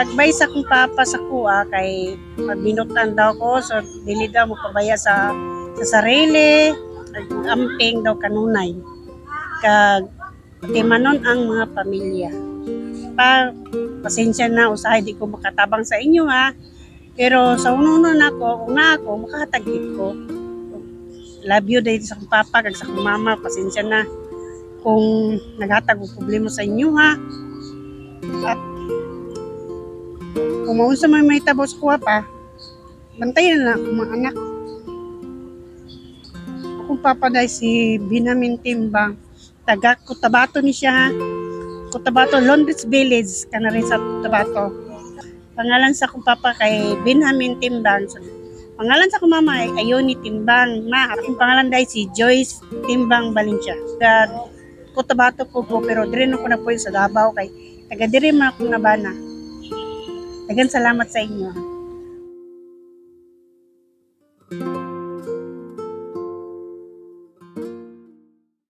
Advice akong papa sa kuha kay magbinutan daw ko, so dili daw mo pabaya sa sarili, amping daw kanunay. Kag patimanon ang mga pamilya. Pa pasensya na usahay di ko makatabang sa inyo ha. Pero sa uno nako, kung na ako makahatag gid ko. Love you dahil sa akong papa kag sa akong mama, pasensya na kung naghatag og problema sa inyo ha. At kung maunsa man may tabo sa kuha pa, bantayan na lang akong mga anak. Akong papa dahil si Binamin Timbang, taga Cotabato ni siya ha. Cotabato, Londres Village, kana rin sa Cotabato. Pangalan sa akong papa kay Benjamin Timbang. Pangalan sa akong mama ay Ayoni Timbang. Ma, akong pangalan dahil si Joyce Timbang Valencia. Taga Cotabato po po, pero dire na ko na po sa Davao kay taga dire man akong nabana. Dagan salamat sa inyo.